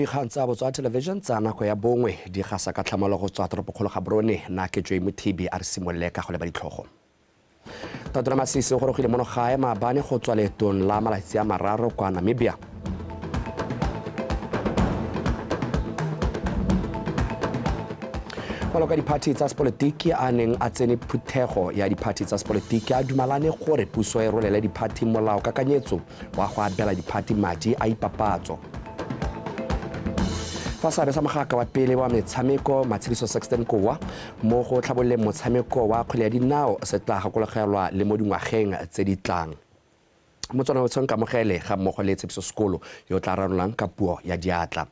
Dikgang tsa Botswana Television tsa nako ya bongwe di gasa ka tlhamalo go tswa toropokgolo Gaborone. Nna ke Joy Mothibi, a re simolole ka go leba ditlhogo. Tautona Masisi o gorogile mono gae maabane go tswa leetong la malatsi a mararo kwa Namibia. Maloko a diphathi tsa sepolotiki a neng a tsene phuthego ya diphathi tsa sepolotiki a dumalane gore puso e rolele diphathi molao kakanyetso wa go abela diphathi madi a ipapatso. Fa seabe sa mogaka wa pele wa metshameko Matshediso Sexton Kowa mo go tlhabololeng motshameko wa kgwele ya dinao se tla gakologelwa le mo dingwageng tse di tlang. Motswana o tshweng Kamogele ga mmogo le Tshepiso Sekolo yo o tla ranolang ka puo ya diatla.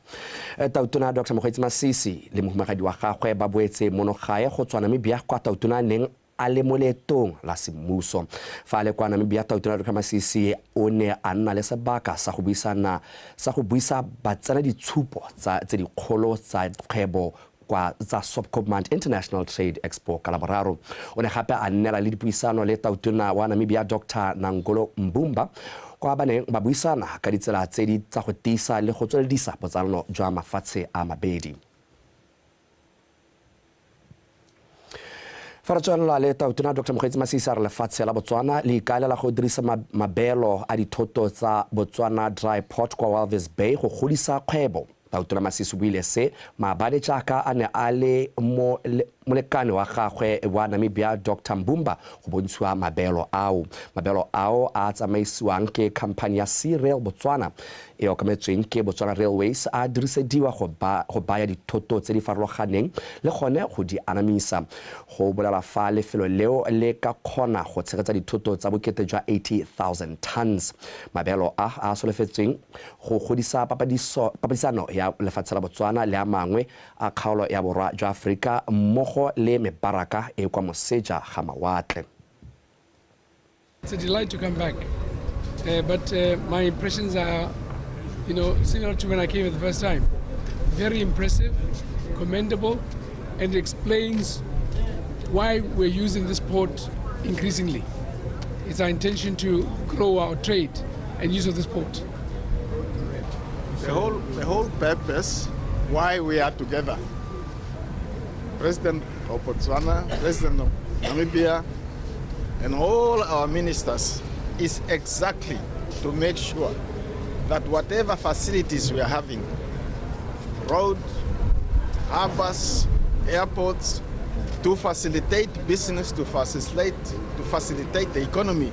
Tautona Dr Mokgweetsi Masisi le mohumagadi wa gagwe ba boetse mono gae go tswa Namibia kwa Tautona a neng a le mo leetong la semmuso. Fa a le kwa Namibia, Tautona Dr Masisi o ne a nna le sebaka sa go buisana sa go buisa batsena ditshupo tsa tse dikgolo tsa kgwebo kwa tsa Swakopmund International Trade Expo ka Laboraro. O ne gape a nnela le dipuisano le Tautona wa Namibia Dr Nangolo Mbumba kwa ba neng ba buisana ka ditsela tse di tsa go tiisa le go tsweledisa botsalano jwa mafatshe a mabedi. Fa re tswelela le Tautona Dr Mokgweetsi Masisi a re lefatshe la Botswana le ikaelela go dirisa mabeelo a dithoto tsa Botswana Dry Port kwa Walvis Bay go godisa kgwebo. Tautona Masisi o buile se maabane jaaka a ne a le mo molekane wa gagwe wa Namibia Dr Mbumba go bontshiwa mabeelo ao. Mabeelo ao a tsamaisiwang ke khamphani ya Sea Rail Botswana e okametsweng ke Botswana Railways a dirisediwa go ba go baya dithoto tse di farologaneng le gone go di anamisa. Go bolelwa fa lefelo leo le ka kgona go tshegetsa dithoto tsa bokete jwa 80,000 tons. Mabeelo a a solofetsweng go godisa papadisano ya lefatshe la Botswana le a mangwe a kgaolo ya borwa jwa Aforika mmogo le mebaraka e kwa moseja ga mawatle. It's a delight to come back, but my impressions are similar to when I came the first time. Very impressive, commendable, and it explains why we're using this port increasingly. It's our intention to grow our trade and use of this port. The whole purpose why we are together, President of Botswana, President of Namibia, and all our ministers, is exactly to make sure that whatever facilities we are having, roads, harbors, airports, to facilitate business, to facilitate the economy,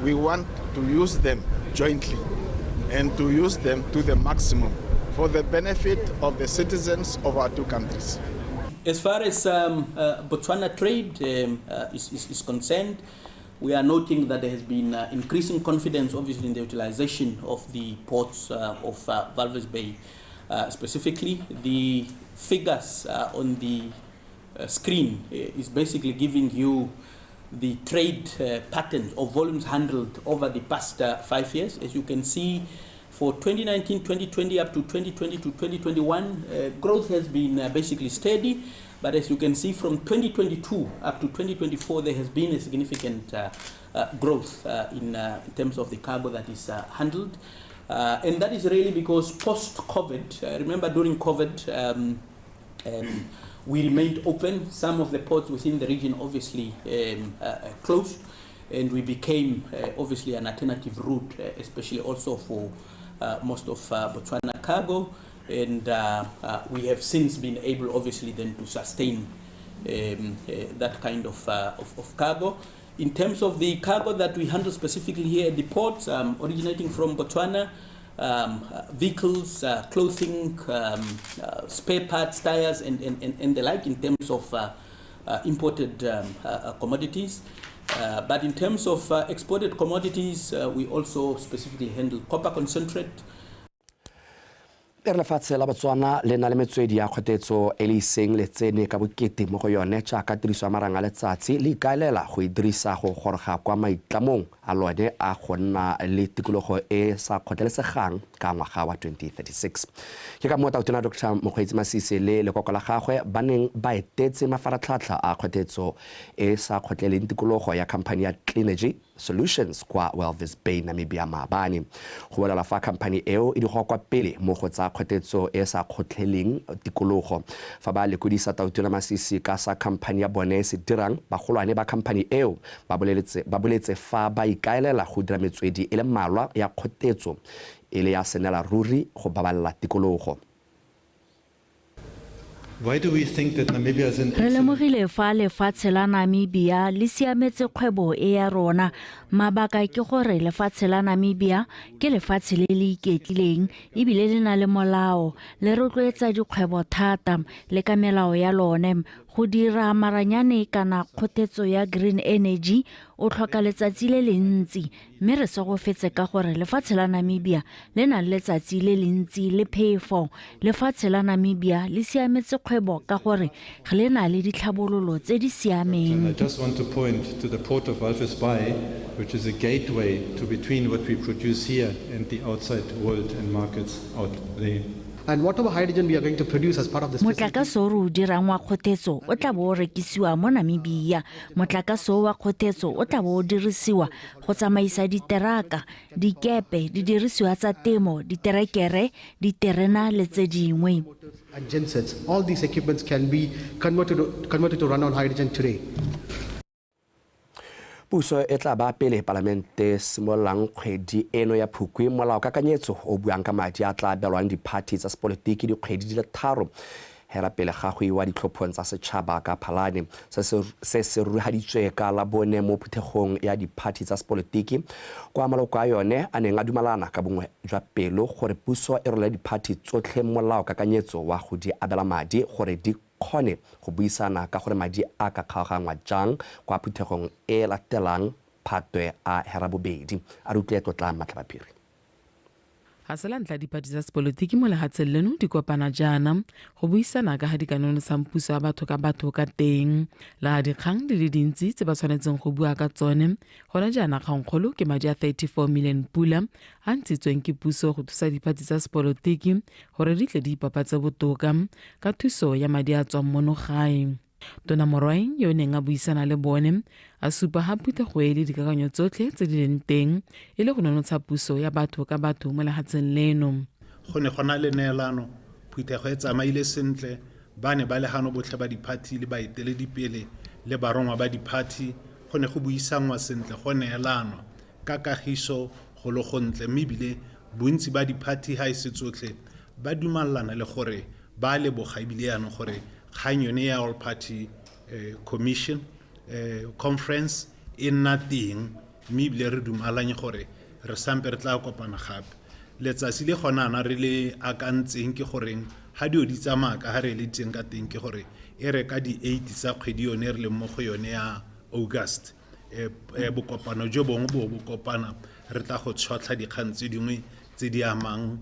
we want to use them jointly and to use them to the maximum for the benefit of the citizens of our two countries. As far as Botswana trade is concerned, we are noting that there has been increasing confidence, obviously, in the utilization of the ports of Walvis Bay. Specifically, the figures on the screen is basically giving you the trade patterns of volumes handled over the past 5 years. As you can see, for 2019, 2020 up to 2020 to 2021, growth has been basically steady. But as you can see, from 2022 up to 2024, there has been a significant growth in terms of the cargo that is handled. And that is really because post-COVID, remember during COVID, we remained open. Some of the ports within the region obviously closed, and we became obviously an alternative route, especially also for most of Botswana cargo. And we have since been able, obviously, then to sustain that kind of cargo. In terms of the cargo that we handle specifically here at the ports, originating from Botswana, vehicles, clothing, spare parts, tires, and the like in terms of imported commodities. But in terms of exported commodities, we also specifically handle copper concentrate. E re lefatshe la Botswana le na le metswedi ya kgotetso e le iseng le tsene ka bokete mo go yone jaaka tiriso ya marang a letsatsi, le ikaelela go e dirisa go goroga kwa maitlamong a lone a go nna le tikologo e sa kgotlelesegang ka ngwaga wa 2036. Ke ka moo Tautona Dr Mokgweetsi Masisi le lekoko la gagwe ba neng ba etetse mafaratlhatlha a kgotetso e sa kgotleleng tikologo ya khamphani ya Cleanergy. Solutions kwa Walvis Bay, Namibia maabane. Go bolela fa khamphani eo e digoa kwa pele mo go tsa kgothetso e sa kgotlheleng tikologo. Fa ba lekodisa Tautona Masisi ka sa khamphani ya bone se dirang, bagolwane ba khamphani eo ba boletse fa ba ikaelela go dira metswedi e le mmalwa ya kgothetso e le ya senela ruri go babalela tikologo. Why do we think that Namibia is an Re lemogile fa lefatshe la Namibia le siametse kgwebo e ya rona. Mabaka ke gore lefatshe la Namibia ke lefatshe le le iketlileng ebile le na le molao, le rotloetsa dikgwebo thata le ka melao ya lone. Go dira maranyane kana kgothetso ya green energy o tlhoka letsatsi le le ntsi, mme re segofetse ka gore lefatshe la Namibia le na le letsatsi le le ntsi le phefo. Lefatshe la Namibia le siametse kgwebo ka gore le na le ditlhabololo tse di siameng. I just want to point to the port of Walvis Bay, which is a gateway to between what we produce here and the outside world and markets out there. And whatever hydrogen we are going to produce as part of this Motlakase o re o dirang wa kgothetso o tla bo o rekisiwa mo Namibia. Motlakase o wa kgothetso o tla bo o dirisiwa go tsamaisa diteraka, dikepe, didirisiwa tsa temo, diterekere, diterena le tse dingwe. And gensets. All these equipments can be converted to run on hydrogen today. Puso e tla ba pele palamente simololang kgwedi eno ya Phukwi molao kakanyetso o buang ka madi a tla abelwang diphathi tsa sepolotiki dikgwedi di le 3 hela pele ga go iwa ditlhophong tsa setšhaba ka Phalane. Se se rurihaditswe ka Labone mo phuthegong ya diphathi tsa sepolotiki kwa maloko a yone a neng a dumalana ka bongwe jwa pelo gore puso e role diphathi tsotlhe molao kakanyetso wa go di abela madi gore di kgone go buisana ka gore madi a ka kgaoganngwa jang kwa phuthegong e latelang Phatwe a 8. A re utlwe tlotla Matlhabaphiri. Ga se la ntlha diphathi tsa sepolotiki mo lefatsheng leno di kopana jaana go buisana ka ga di ka nonosang puso ya batho ka batho ka teng. Le ga dikgang di le dintsi tse ba tshwanetseng go bua ka tsone, gona jaana kgangkgolo ke madi a 34 million pula a ntshitsweng ke puso go thusa diphathi tsa sepolotiki gore di tle di ipapatse botoka ka thuso ya madi a tswang mono gae. Tona Morwaeng yo o neng a buisana le bone a supa ga phuthego e le dikakanyo tsotlhe tse di leng teng e le go nonotsha puso ya batho ka batho mo lefatsheng leno. Go ne go na le neelano, phuthego e tsamaile sentle, ba ne ba le gano botlhe ba diphathi le baeteledipele le barongwa ba diphathi, go ne go buisanngwa sentle, go neelanwa ka kagiso go le gontle, mme ebile bontsi ba diphathi ga e se tsotlhe ba dumalana le gore ba leboga ebile jaanong gore kgang yone ya All Party Commission Conference e nna teng, mme ebile re dumalanye gore re sampe re tla kopana gape. Letsatsi le gona ana re le akantseng ke goreng ga dio di tsamaya ka ga re le teng ka teng ke gore e re ka di-8 tsa kgwedi yone re leng mo go yone ya August, bokopano jo bongwe bo bo kopana re tla go tšhotlha dikgang tse dingwe tse di amang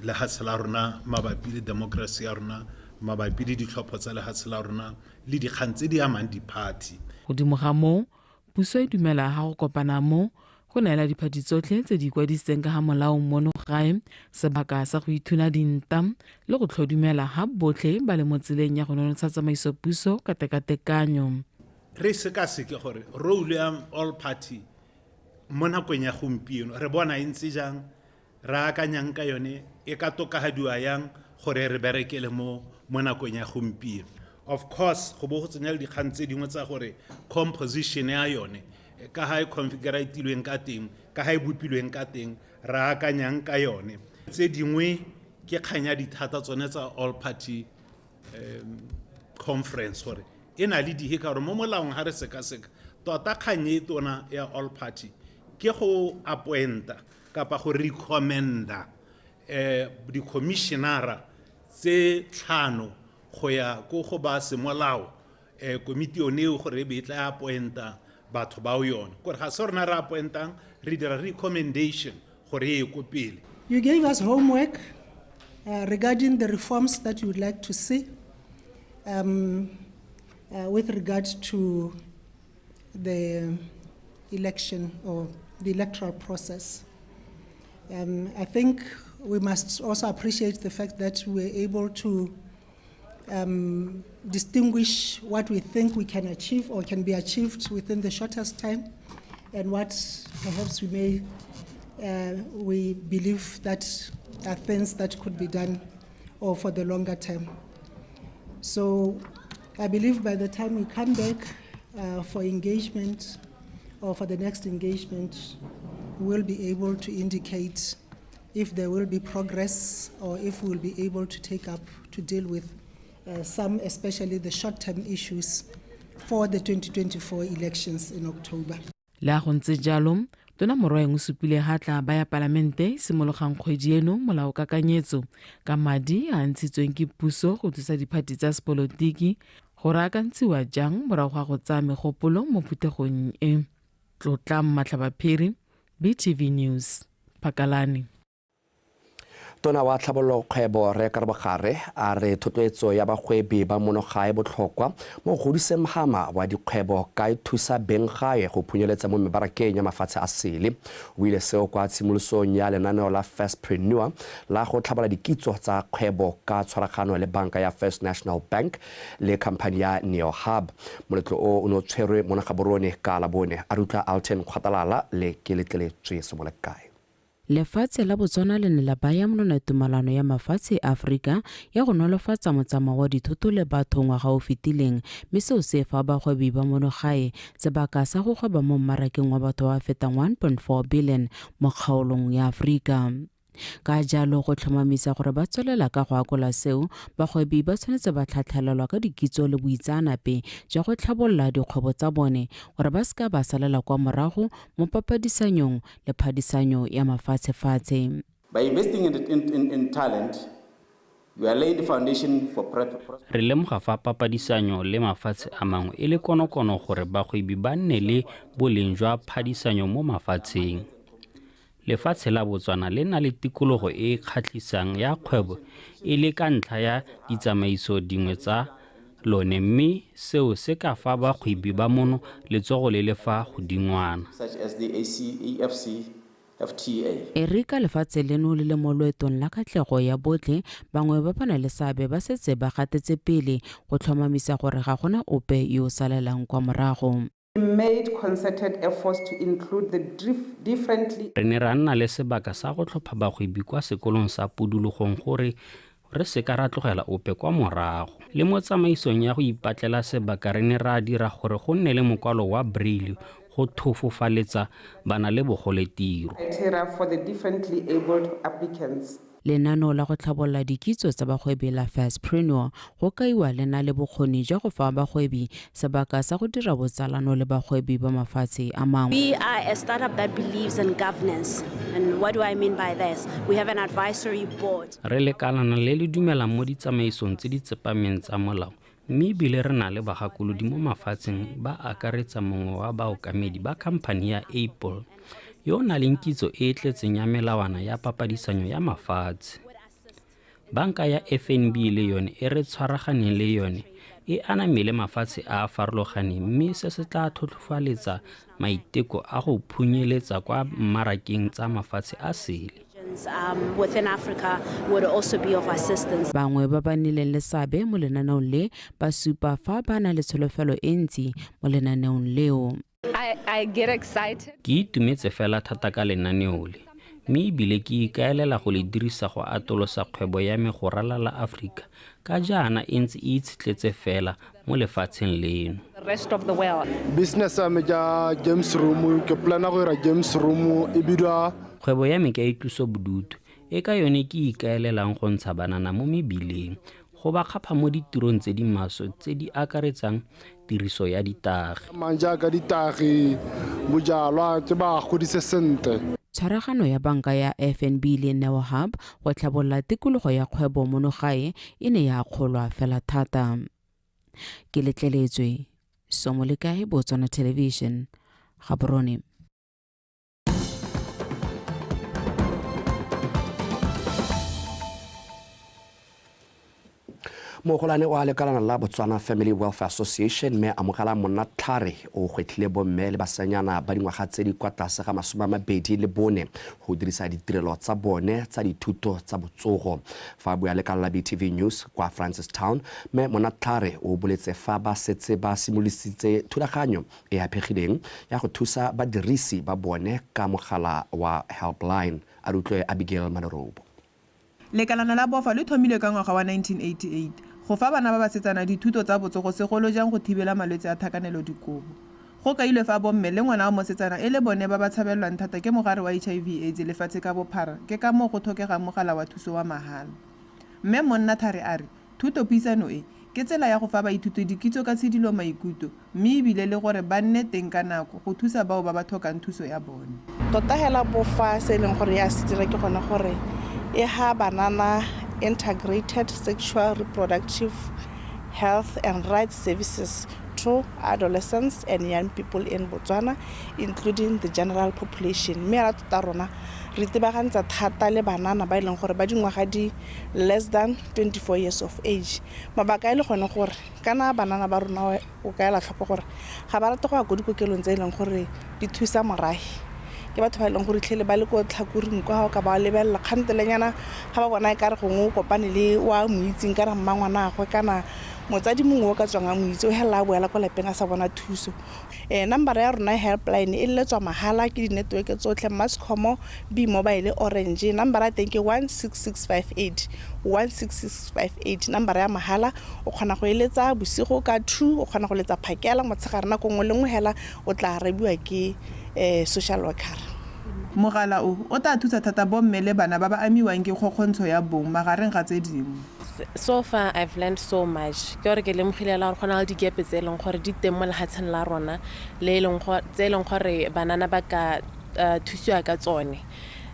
lefatshe la rona mabapi le democracy ya rona, mabapi le ditlhopho tsa lefatshe la rona le dikgang tse di amang diphathi. Godimo ga moo, puso e dumela ga go kopana mo go neela diphathi tsotlhe tse di ikwadisitseng ka ga molao mono gae sebaka sa go ithuna dinta le go tlhodumela ga botlhe ba le mo tseleng ya go nonotsha tsamaiso puso ka tekatekanyo. Re sekaseke gore role ya All Party mo nakong ya gompieno re bona e ntse jang, re akanyang ka yone e ka tokafadiwa yang gore re berekele mo nakong ya gompieno. Of course go bo go tsenya le dikgang tse dingwe tsa gore composition ya yone ka ga e configuratilweng ka teng, ka ga e bopilweng ka teng, re akanyang ka yone. Tse dingwe ke kgang ya dithata tsone tsa All Party Conference gore e na le dihe ka gore mo molaong ga re sekaseka tota kgang e tona ya All Party ke go appointa kapa go recommenda di-commissionera tse 5 go ya ko go ba semolao, komiti yone eo gore e be e tla appointa batho bao yone. Kore ga se rona re appointang, re dira recommendation gore e ye ko pele. You gave us homework regarding the reforms that you would like to see with regard to the election or the electoral process. I think we must also appreciate the fact that we were able to distinguish what we think we can achieve or can be achieved within the shortest time, and what perhaps we believe that are things that could be done or for the longer term. So I believe by the time we come back for engagement or for the next engagement, we'll be able to indicate if there will be progress or if we'll be able to take up to deal with some, especially the short-term issues for the 2024 elections in October. Le a go ntse jalo, Tona Morwaeng o supile ha tla baya palamente simologang kgwedi eno molaokakanyetso ka madi a ntshitsweng ke puso go thusa diphati tsa sepolotiki gore a ka ntshiwa jang morago ga go tsaya megopolo mo phuthegong e. Tlotlang Matlhabaphiri, BTV News, Phakalane. Tona wa tlhabololo kgwebo Rre Karabo Gare a re thotloetso ya bagwebi ba monogae botlhokwa mo go godiseng mogama wa dikgwebo ka e thusa beng gae go phunyeletsa mo mebarakeng ya mafatshe a sele. O ile seo kwa tshimolosong ya lenaneo la Firstpreneur la go tlhabola dikitso tsa kgwebo ka tshwaragano le banka ya First National Bank le khamphani ya Neo Hub. Moletlo o o ne o tshwerwe mo Gaborone ka Labone. A re utlwa Alton Kgwatalala le Keletleletswe Somolekae. Lefatshe la Botswana le ne la baya monwana tumalano ya mafatshe a Aforika ya go nolofatsa motsamao wa dithoto le batho ngwaga o fetileng, mme seo se fa bagwebi ba mono gae sebaka sa go gweba mo mmarakeng wa batho ba fetang 1.4 billion mo kgaolong ya Aforika. Ka jalo go tlhomamisa gore ba tswelela ka go akola seo, bagwebi ba tshwanetse ba tlhatlhelelwa ka dikitso le boitseanape jwa go tlhabolola dikgwebo tsa bone gore ba seka ba salela kwa morago mo papadisanyong le phadisanyo ya mafatshefatshe. By investing in talent, we are laying the foundation for Re lemoga fa papadisanyo le mafatshe a mangwe e le konokono gore bagwebi ba nne le boleng jwa phadisanyo mo mafatsheng. Lefatshe la Botswana le na le tikologo e e kgatlhisang ya kgwebo e le ka ntlha ya ditsamaiso dingwe tsa lone, mme seo se ka fa bagwebi ba mono letsogo le le fa godingwana. Such as the ACAFCFTA. E re ka lefatshe leno le le mo loetong la katlego ya botlhe, bangwe ba ba nang le seabe ba setse ba gatetse pele go tlhomamisa gore ga gona ope yo o salelang kwa morago. We made concerted efforts to include the differently. Re ne ra nna le sebaka sa go tlhopha bagwebi kwa sekolong sa Pudulogong gore re seka ra tlogela ope kwa morago. Le mo tsamaisong ya go ipatlela sebaka re ne ra dira gore go nne le mokwalo wa Braille go thofofaletsa bana le bogole tiro. Criteria for the differently abled applicants. Lenaneo la go tlhabolola dikitso tsa bagwebi la Firstpreneur go kaiwa le na le bokgoni jwa go fa bagwebi sebaka sa go dira botsalano le bagwebi ba mafatshe a mangwe. We are a startup that believes in governance. And what do I mean by this? We have an advisory board. Re lekalana le le dumelang mo ditsamaisong tse di tsepameng tsa molao, mme ebile re na le bagakolodi mo mafatsheng ba akaretsa mongwe wa baokamedi ba khamphani ya Apple yo o nang le kitso e e tletseng ya melawana ya papadisanyo ya mafatshe. Banka ya FNB le yone e re tshwaraganeng le yone e aname le mafatshe a a farologaneng, mme se se tla tlhotlhofaletsa maiteko a go phunyeletsa kwa mmarakeng tsa mafatshe a sele. Within Africa would also be of assistance. Bangwe ba ba nnileng le seabe mo lenaneong le ba supa fa ba na le tsholofelo e ntsi mo lenaneong leo. I get excited. Ke itumetse fela thata ka lenaneo le, mme ebile ke ikaelela go le dirisa go atolosa kgwebo ya me go ralala Aforika ka jaana e ntse e itshetletse fela mo lefatsheng leno. The rest of the world. Business ya me ke James Room, ke plana go dira James Room e bidiwa. Kgwebo ya me ke ya itlosobodutu e ka yone ke ikaelelang go ntsha banana mo mebileng, go ba kgapha mo ditirong tse di maswe tse di akaretsang tiriso ya ditagi. Jaaka ditagi, bojalwa tse ba godise sentle. Tshwaragano ya banka ya FNB le Neo Hub go tlhabolola tikologo ya kgwebo mono gae e ne ya akgolwa fela thata. Ke letleletswe Somolekae, Botswana Television, Gaborone. Mogolwane wa lekalana la Botswana Family Welfare Association mme Amogela Monnatlhare o gwetlhile bomme le basanyana ba dingwaga tse di kwa tlase ga 24 go dirisa ditirelo tsa bone tsa dithuto tsa botsogo. Fa a bua lekala la BTV News kwa Francistown, mme Monnatlhare o boletse fa ba setse ba simolositse thulaganyo e aphegileng ya go thusa badirisi ba bone ka mogala wa helpline. A re utlwe Abigail Madorobo. Lekalana la BOFA le thomilwe ka ngwaga wa 1988 go fa bana ba basetsana dithuto tsa botsogo, segolo jang go thibela malwetse a thakanelo dikobo. Go kailwe fa bomme le ngwana wa mosetsana e le bone ba ba tshabelelwang thata ke mogare wa HIV AIDS lefatshe ka bophara, ke ka moo go tlhokegang mogala wa thuso wa mahala. Mme Monnathare a re thutopuisano e ke tsela ya go fa baithuti dikitso ka tshidilo maikutlo, mme ebile le gore ba nne teng ka nako go thusa bao ba ba tlhokang thuso ya bone. Tota hela BOFA se e leng gore ya se dira ke gone gore e ha banana integrated sexual reproductive health and rights services to adolescents and young people in Botswana, including the general population. Mme ra tota rona re tebagantsa thata le banana ba e leng gore ba dingwaga di less than 24 years of age. Mabaka e le gone gore kana banana ba rona o ka ela tlhoko gore ga ba rate go ya ko dikokelong tse e leng gore di thusa morahi. Ke batho ba e leng gore tlhele ba le ko tlhakoring kwa, ga o ka ba lebelela kgantelenyana ga ba bona e ka re gongwe o kopane le wa mo itseng kana mmangwanagwe kana motsadi mongwe o ka tswang a mo itse, o helela a boela kwa lapeng a sa bona thuso. Number ya rona helpline e leletswa mahala ke di-network tsotlhe, Mascom, B Mobile, Orange. Number ya teng ke 16658, 16658, number ya mahala. O kgona go eletsa bosigo ka 2, o kgona go letsa phakela motshegare nako nngwe le nngwe hela o tla arabiwa ke social worker. Mogala o o tla thusa thata bomme le bana ba ba amiwang ke kgokgontsho ya bong magareng ga tse dingwe. So far I've learned so much. Ke gore ke lemogile la gore go na le dikepe tse e leng gore di teng mo lefatsheng la rona le tse e leng gore banana ba ka thusiwa ka tsone.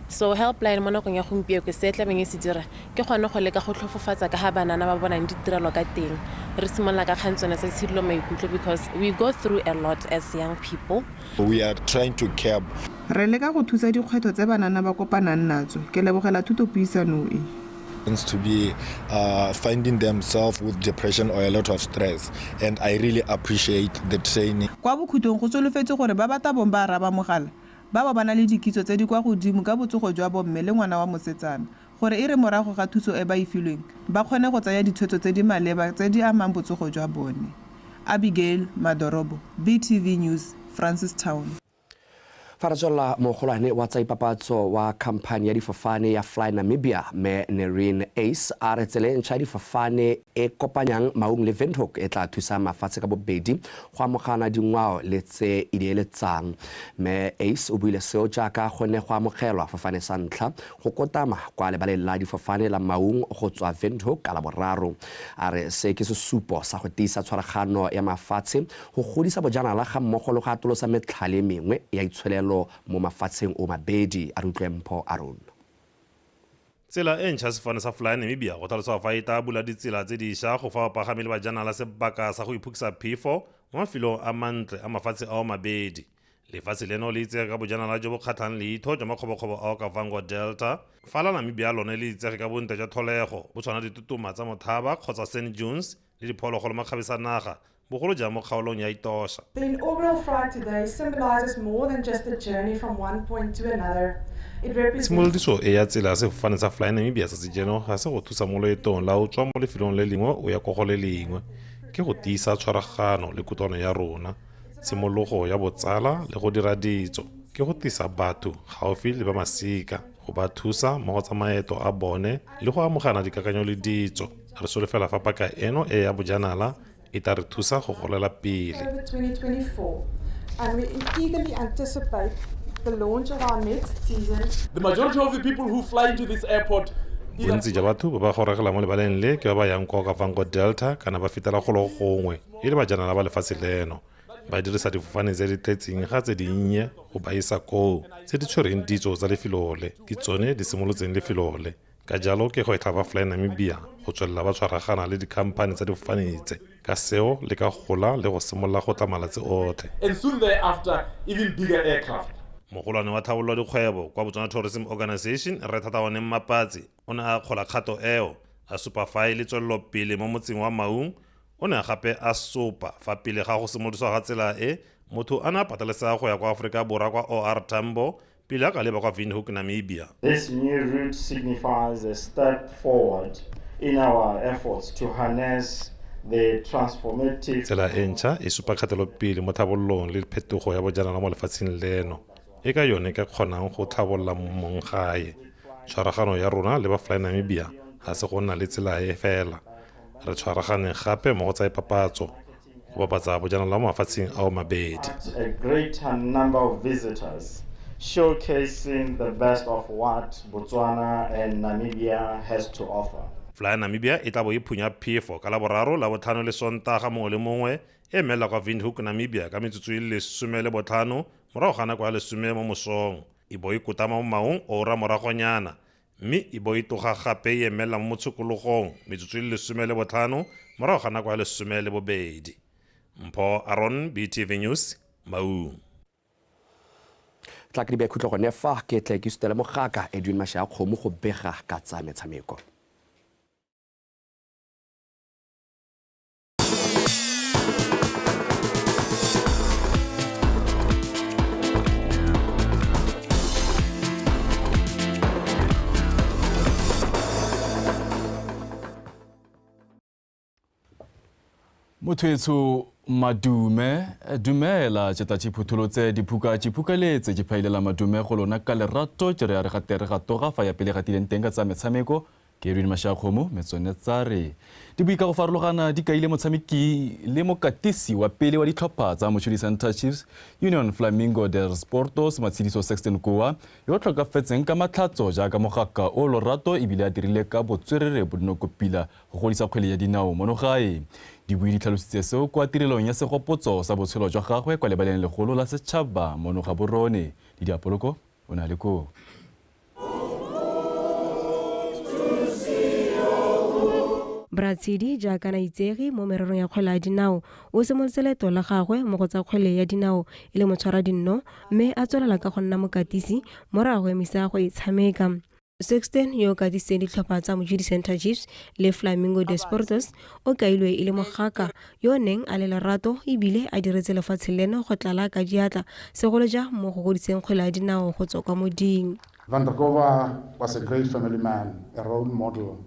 So helpline mo nakong ya gompieno ke se tlabeng e se dira ke gone go leka go tlhofofatsa ka ga banana ba bonang ditirelo ka teng. Re simolola ka kgang tsone tsa tshidilo maikutlo because we go through a lot as young people. We are trying to curb. Re leka go thusa dikgwetlho tse banana ba kopanang natso. Ke lebogela thutopuisano e. To be finding themselves with depression or a lot of stress, and I really appreciate the training. Kwa bokhutlong go solofetse gore ba ba tabong ba araba mogala ba ba na le dikitso tse di kwa godimo ka botsogo jwa bomme le ngwana wa mosetsana, gore e re morago ga thuso e ba e filweng ba kgone go tsaya ditshwetso tse di maleba tse di amang botsogo jwa bone. Abigail Madorobo, BTV News, Francistown. Fa re tswelela, mogolwane wa tsa ipapatso wa khamphane ya difofane ya Fly Namibia mme Nerine Ace a re tsela e ntšha ya difofane e kopanyang Maun le Windhoek e tla thusa mafatshe ka bobedi go amogana dingwao le tse e di eletsang. Mme Ace o buile seo jaaka go ne go amogelwa fofane sa ntlha go kotama kwa lebaleng la difofane la Maun go tswa Windhoek ka Laboraro. A re se ke sesupo sa go tiisa tshwaragano ya mafatshe go godisa bojanala ga mmogo le go atolosa metlhale e mengwe ya itsholelo mo mafatsheng o mabedi. A re utlwe Mpho Aron. Tsela e ntšha sefofane sa Fly Namibia go tlhalosa fa e tla bula ditsela tse dišwa go fa bapagami le bajanala sebaka sa go iphokisa phefo mo mafelong a mantle a mafatshe ao mabedi. Lefatshe leno le itsege ka bojanala jo bo kgatlhang leitho jwa makgobokgobo a Okavango Delta, fa la Namibia lone le itsege ka bontle jwa tlholego bo tshwana ditotoma tsa mothaba kgotsa sand dunes le diphologolo makgabisa naga, bogolo jang mo kgaolong ya Etosha. The inaugural flight today symbolizes more than just a journey from one point to another. It represents Tshimolodiso e ya tsela ya sefofane sa Fly Namibia sa sejeno ga se go thusa mo loetong la o tswa mo lefelong le lengwe o ya ko go le lengwe, ke go tiisa tshwaragano le kutlwano ya rona, tshimologo ya botsala le go dira ditso, ke go tlisa batho gaufi le ba masika, go ba thusa mo go tsa maeto a bone le go amogana dikakanyo le ditso. Re solofela fa paka eno e ya bojanala e tla re thusa go golela pele. October 2024, and we eagerly anticipate the launch of our next season. The majority of the people who fly into this airport, Bontsi jwa batho ba ba goregela mo lebaleng le ke ba ba yang kwa Okavango Delta kana ba fetela golo gongwe e le bajanala ba lefatshe leno. Ba dirisa difofane tse di tletseng ga tse dinnye go ba isa koo, tse di tshwereng ditso tsa lefelo le ke tsone di simolotseng lefelo le. Ka jalo ke gwetlha ba Fly Namibia go tswelela ba tshwaragana le dikhamphane tsa difofane tse, ka seo le ka gola le go simolola go tla malatsi otlhe. And soon thereafter, even bigger aircraft. Mogolwane wa tlhabololo dikgwebo kwa Botswana Tourism Organisation, Rre Thataone Mmapatsi, o ne a akgola kgato eo, A supa fa e le tswelelopele mo motseng wa Maung, o ne gape a supa fa pele ga go simolodisiwa ga tsela e, motho a ne a patelesega go ya kwa Aforika Borwa kwa OR Tambo pele a ka leba kwa Windhoek, Namibia. This new route signifies a step forward in our efforts to harness the transformative Tsela e ntšha e supa kgatelopele mo tlhabololong le phetogo ya bojanala mo lefatsheng leno, e ka yone e ka kgonang go tlhabolola mong gae. Tshwaragano ya rona le ba Fly Namibia ga se go nna le tsela e fela, re tshwaragane gape mo go tsa ipapatso, go bapatsa bojanala mo mafatsheng ao mabedi. A greater number of visitors, showcasing the best of what Botswana and Namibia has to offer. Fly Namibia e tla bo e phunya phefo ka Laboraro, Labotlhano le Sontaga mongwe le mongwe, e emela kwa Windhoek, Namibia ka metsotso e le 15 morago ga nako ya 10 mo mosong. E bo e kotama mo Maung ora moragonyana, mme e bo e tloga gape e emela mo motshokologong metsotso e le 15 morago ga nako ya 12. Mpho Aron, BTV News, Maung. Tla ke di beye khutlo gone fa ke tle ke sutele mogaka Edwin Mashaya Kgomo go bega ka tsa metshameko. Motho madume dumela tšeta tšhiphutholotse diphuka tšhiphukaletse ke phailela madume go lona ka lerato ke re a re gatere ga toga fa ya pele gatileng teng ka tsa metshameko ke Edwin Mashaya Kgomo metsone tsa re di bui ka go farologana di kaile motshameki le mokatisi wa pele wa ditlhopha tsa Mochudi Center Chiefs Union Flamingo del Sportos Matshidiso Sexton Kowa yo tlhokafetseng ka matlhatso jaaka mogaka o lorato ebile a dirile ka botswerere bonokopila go godisa kgwele ya dinao mono gae. Dibui di tlhalositse seo kwa tirelong ya segopotso sa botshelo jwa gagwe kwa lebaleng legolo la setšhaba mono Gaborone. Le diapoloko o na le koo. Bratshedi jaaka na itsege mo mererong ya kgwele ya dinao o simolotse leeto la gagwe mo go tsa kgwele ya dinao e le motshwara dinno mme a tswelela ka go nna mokatisi morago emisa go e tshameka. Sexton yo o katisitseng ditlhopha tsa Mochudi Center Chiefs le Flamingo de Sportos o kailwe e le mogaka yo o neng a le lerato ebile a diretse lefatshe leno go tlala ka diatla segolo jang mo go godiseng kgwele ya dinao go tswa kwa moding. Van der Kova was a great family man, a role model.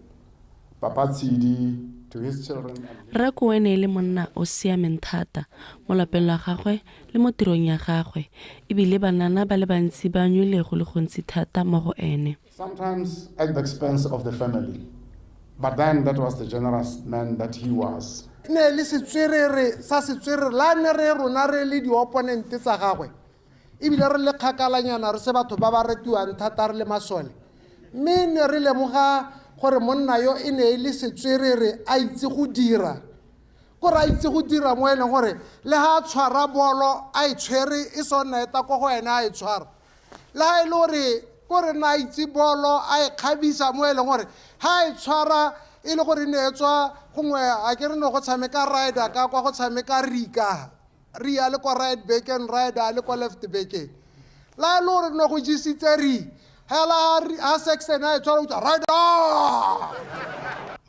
Papa Tshidi to his children. Rrako ene e le monna o siameng thata mo lapeng la gagwe le mo tirong ya gagwe ebile banana ba le bantsi ba nywele go le gontsi thata mo go ene. Sometimes at the expense of the family, but then that was the generous man that he was. Ne le setswerere sa setswerere la ne re rona re le di-opponent tsa gagwe ebile re le kgakalanyana re se batho ba ba retiwang thata re le masole mme ne re lemoga gore monna yo e ne e le setswerere a itse go dira kore a itse go dira mo e leng gore le ha a tshwara bolo a e tshwere e sonna e ta ko go ena a e tshwara le ha e le gore kore na a itse bolo a e kgabisa mo e leng gore ha e tshwara e le gore ne e tswa gongwe a ke re ne go tshameka rider ka kwa go tshameka rika ri a le kwa right back and rider a le kwa left back la e le gore ne go jesitse ri hela ha Sexton a e tshwara o tswa rider.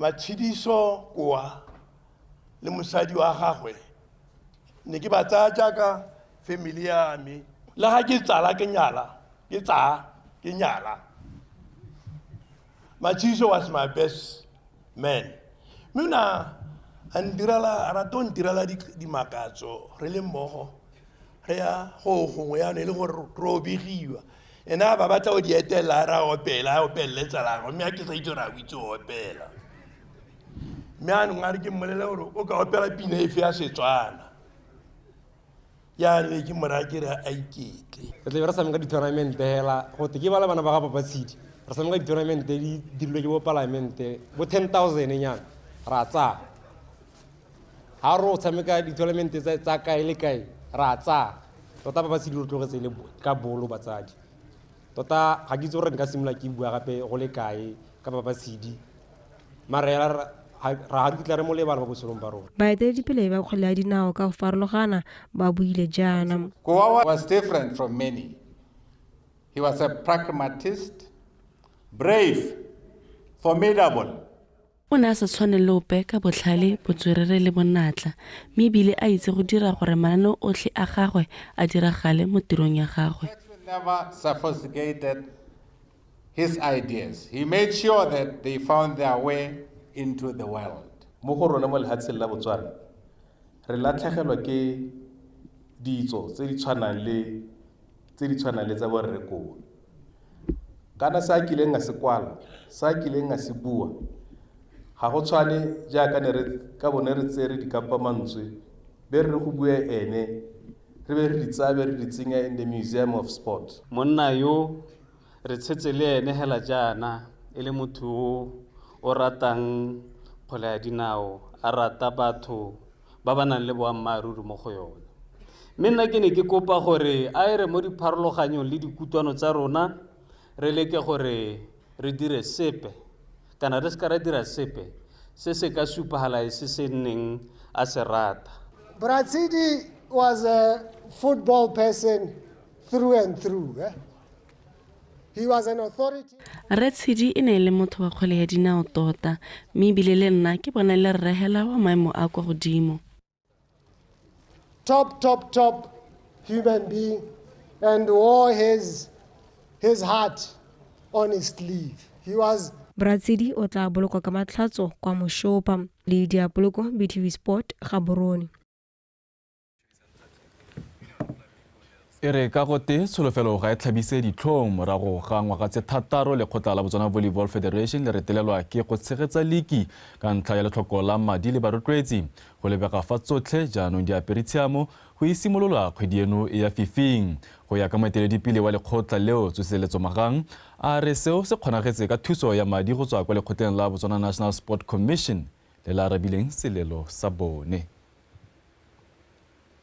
Matshidiso Kowa le mosadi wa gagwe ne ke ba tsaya jaaka family ya me le ga ke tsala ke nyala ke tsaya ke nyala. Matshidiso was my best man mme na a ntirela a rata o ntirela dimakatso re le mmogo re ya go gongwe yana e le gore re obegiwa ena ba batla go di etela ra opela a opelele tsalagwe mme a ke sa itse gore a o itse go opela mme anong a re ke mmolele gore o ka opela pina efe ya Setswana jaanong ke moraya ke re a iketle. Re tlabe re tshameka di-tournament hela gote ke ba le bana ba ga Papa Tshidi re tshameka di-tournament di dirilwe ke bo palamente bo 10,000 nyana ra tsaya ga re o tshameka di-tournament tsa kae le kae ra tsaya tota Papa Tshidi re tlogetse le ka bolo batsadi tota ga ke itse gore nka simolola ke bua gape go le kae ka Papa Tshidi mara hela ra ga kitla re mo lebala mo botshelong ba rona. Baeteledipele ba kgwele ya dinao ka go farologana ba buile jaana. Kowa was different from many. He was a pragmatist, brave, formidable. O ne a sa tshwane le ope ka botlhale, botswerere le bonatla, mme ebile a itse go dira gore mananeo otlhe a gagwe a diragale mo tirong ya gagwe. Never sophisticated his ideas. He made sure that they found their way into the world. Mo go rona mo lefatsheng la Botswana re latlhegelwa ke ditso tse di tshwanang le tse di tshwanang le tsa borre koo. Kana se a kileng a se kwala, se a kileng a se bua, ga go tshwane jaaka ne re ka bone re tsere dikapamantswe be re re go bue ene re be re di tsaya be re di tsenya in the Museum of Sport. Monna yo re tshetse le ene hela jaana e le motho o o ratang kgwele ya dinao, a rata batho ba ba nang le boammaaruri mo go yone. Mme nna ke ne ke kopa gore a e re mo dipharologanyong le dikutlwano tsa rona re leke gore re dire sepe kana re seka ra dira sepe se se ka supagala e se se nneng a se rata. Bra Tshidi was a football person through and through. Eh? He was an authority. Rre Tshidi e ne e le motho wa kgwele ya dinao tota, mme ebile le nna ke bona e le rre hela wa maemo a kwa godimo. Top, top, top human being and wore his heart on his sleeve. He was Bra Tshidi o tla bolokwa ka matlhatso kwa Moshopa le Diapoloko BTV Sport Gaborone. E re ka gote tsholofelo ga e tlhabise ditlhong morago ga ngwaga tse 6 lekgotla la Botswana Volleyball Federation le retelelwa ke go tshegetsa liki ka ntlha ya letlhoko la madi le barotloetsi. Go lebega fa tsotlhe jaanong di apere tshiamo go isimolola kgwedi eno e ya fifing. Go ya ka moeteledipele wa lekgotla leo Tsoseletso Magang a re seo se kgonagetse ka thuso ya madi go tswa kwa lekgotleng la Botswana National Sport Commission le la arabileng selelo sa bone.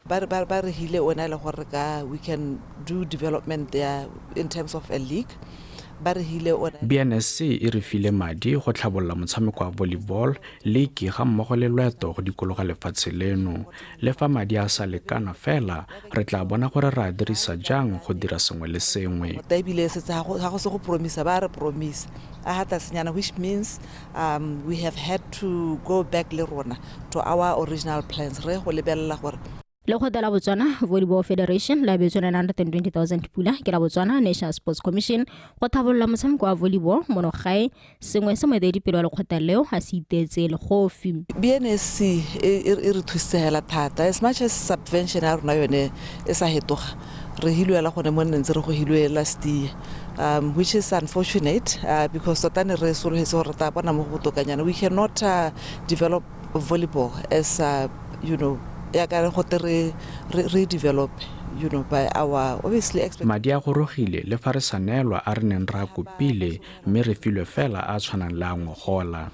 Ba re hile ona le gore ka we can do development there in terms of a league. Ba re hile ona BNSC e re file madi go tlhabolola motshameko wa volleyball league ga mmogo le loeto go dikologa lefatshe leno. Le fa madi a sa lekana fela re tla bona gore re a dirisa jang go dira sengwe le sengwe. Tota ebile setse ga go se go promise ba re promise a hata senyana, which means we have had to go back le rona to our original plans re go lebelela gore Lekgotla la Botswana Volleyball Federation la abetswe 920,000 pula ke la Botswana National Sports Commission go tlhabolola motshameko wa volleyball mono gae, sengwe se moeteledipele wa lekgotla leo a se iteetse legofi. BNSC e re thusitse hela thata as much as subvention ya rona yone e sa hetoga re hilwe la gone mo nne ntse re go hilwe last year, which is unfortunate because tota ne re sologetse gore re tla bona mo go botokanyana. We cannot develop volleyball as you know ya ka go te re develop you know by our obviously expert. Madi a gorogile le fa re sa neelwa a re neng ra kopile mme re filwe fela a tshwanang le a ngogola.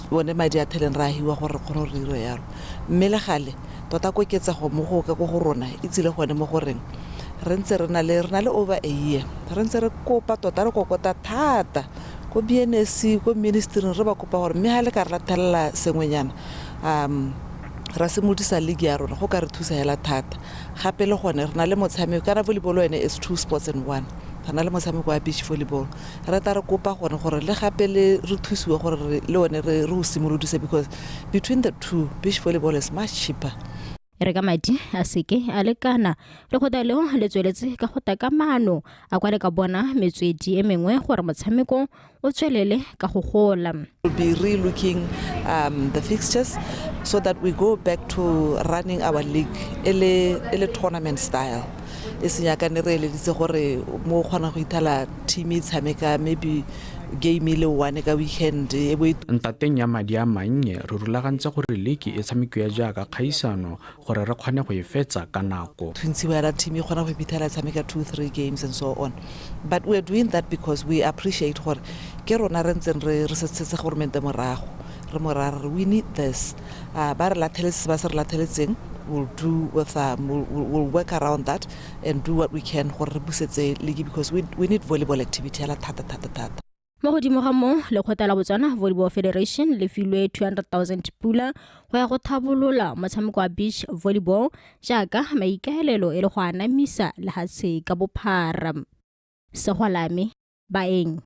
Bone madi a theleng ra hiwa gore re kgone re dire yalo, mme le gale tota koketsego mo go ka go rona e tsile gone mo goreng re ntse re na le over a year re ntse re kopa tota re kokota thata ko BNSC ko ministry re ba kopa gore mme ha le ka re latelela sengwenyana ra simolodisa league ya rona go ka re thusa hela thata. Gape le gone re na le motshameko kana volleyball yone is 2 sports in 1. Re na le motshameko wa beach volleyball re ta re kopa gone gore le gape le re thusiwe gore le one re o simolodise because between the two beach volleyball is much cheaper. E re ka madi a seke a lekana, lekgotla leo le tsweletse ka go taka maano a kwa le ka bona metswedi e mengwe gore motshameko o tswelele ka go gola. We'll be re-looking the fixtures so that we go back to running our league e le tournament style. E seng yaka ne re eleditse gore mo kgona go ithala team e tshameka maybe game e le one ka weekend e bo. Ntateng ya madi a mannye re rulagantse gore league e tshamekiwa jaaka kgaisano gore re kgone go e fetsa ka nako. Thuntshiwa ya team e kgona go iphitlhela tshameka 2-3 games and so on, but we are doing that because we appreciate gore ke rona re ntseng re setsetse government morago re mo ra re we need this ba re latheletse ba se re latheletseng. We'll do with we'll work around that and do what we can gore re busetse league because we need volleyball activity hela thata thata thata. Mo godimo ga moo lekgotla la Botswana Volleyball Federation le filwe 200,000 pula go ya go tlhabolola motshameko wa beach volleyball jaaka maikaelelo e le go anamisa lehatshe ka bophara. Segwalame Baeng,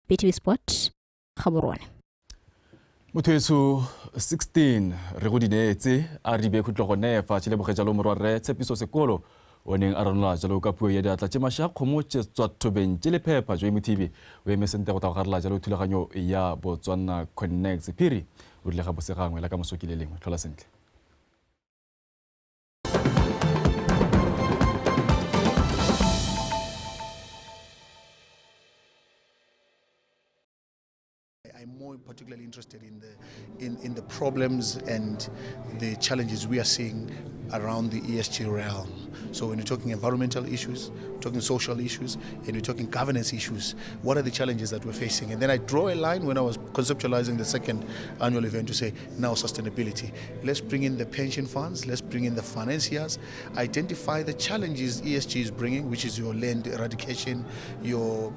BTV Sport, Gaborone. Motho eso 16 re go di neetse a re di bee khutlo gone fa tšhe leboge jalo morwarre Tshepiso Sekolo o neng a ranola jalo ka puo ya diatla tše maša kgomo tše tswa thobeng tše lephepha. Joe Mothibi o eme sente go tla go garela jalo thulaganyo ya Botswana Connects. Phiri o rile ga bosegangwe la ka moso ke le lengwe. Tlhola sentle. I'm more particularly interested in the problems and the challenges we are seeing around the ESG realm. So when you're talking environmental issues, we're talking social issues, and we're talking governance issues, what are the challenges that we're facing? And then I draw a line when I was conceptualizing the second annual event to say, now sustainability. Let's bring in the pension funds, let's bring in the financiers, identify the challenges ESG is bringing, which is your land eradication, your